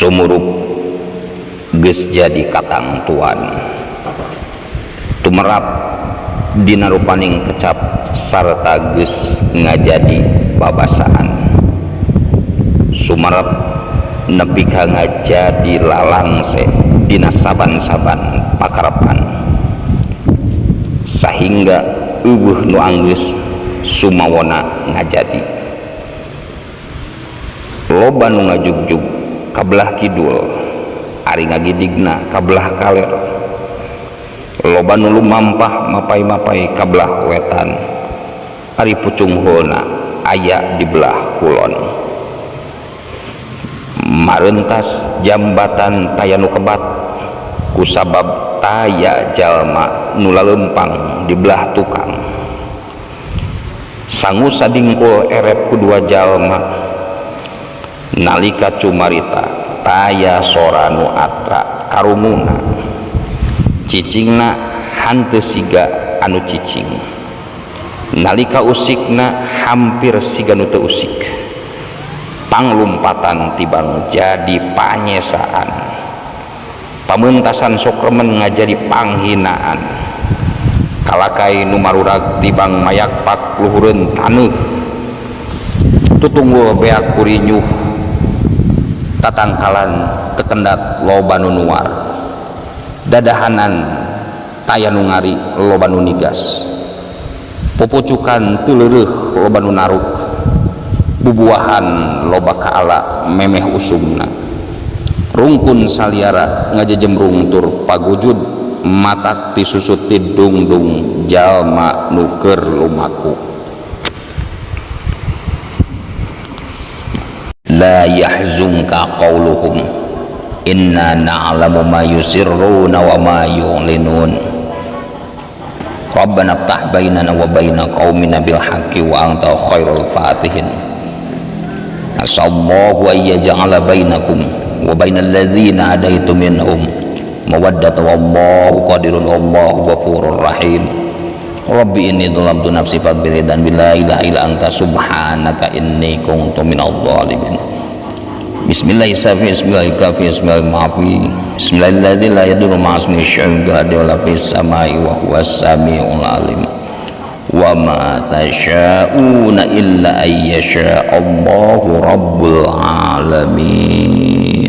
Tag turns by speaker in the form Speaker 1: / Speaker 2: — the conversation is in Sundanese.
Speaker 1: Sumurup geus jadi katangtuan tumerap dina rupaning kecap sarta geus ngajadi babasaan. Sumerep nepi ka ngajadi lalangse dina saban-saban pakarepan sahingga euweuh nu anggeus sumawona ngajadi. Loba nu ngajugjug ka belah kidul ari ngagidigna ka belah kaler. Loba nu lumampah mapai-mapai ka belah wetan ari pucunghulna aya di belah kulon. Marentas jambatan taya nu kebat kusabab taya jalma nu lalempang di belah tukang. Sangu sadingkul erep ku dua jalma nalika cumarita taya sora nu atra karunguna. Cicingna hanteu siga anu cicing, nalika usikna hampir siga nu teu usik. Panglumpatan tibang jadi panyesaan, pamentasan sok remen ngajadi panghinaan. Kalakai nu marurag tibang mayakpak luhureun taneuh, tutunggul beak kurinyuh tatangkalan tekendat loba nu nuar. Dadahanan taya nu ngari loba nu nigas, pupucukan teu leureuh loba nu naruk, bubuahan loba kaala memeh usumna. Rungkun saliara ngajejemrung tur pagujud matak tisusut tidungdung jalma nu keur lumaku. La yahzunka qauluhum inna na'lamu ma yusirruna wa ma yu'linun. Rabbana iftah bainana wa baina qaumina bil haqqi wa anta khairul fatihin. Asallahu an yaj'ala bainakum wa bainal ladzina adaitum minhum mawaddata wallahu qadirun wallahu ghafurur rahim. Rabbi inni dzalamtu nafsi faghfir li dzanbi la ilaha illa anta subhanaka inni kuntu minadh dhalimin. Bismillahirrahmanirrahim. Bismillahirrahmanirrahim. Bismillahilladzi la yadurru ma'asmihi syai'un fil ardi wa la fis samai wa huwas samiul alim. Wa ma tasyauna illa ay yasha Allahu rabbul alamin.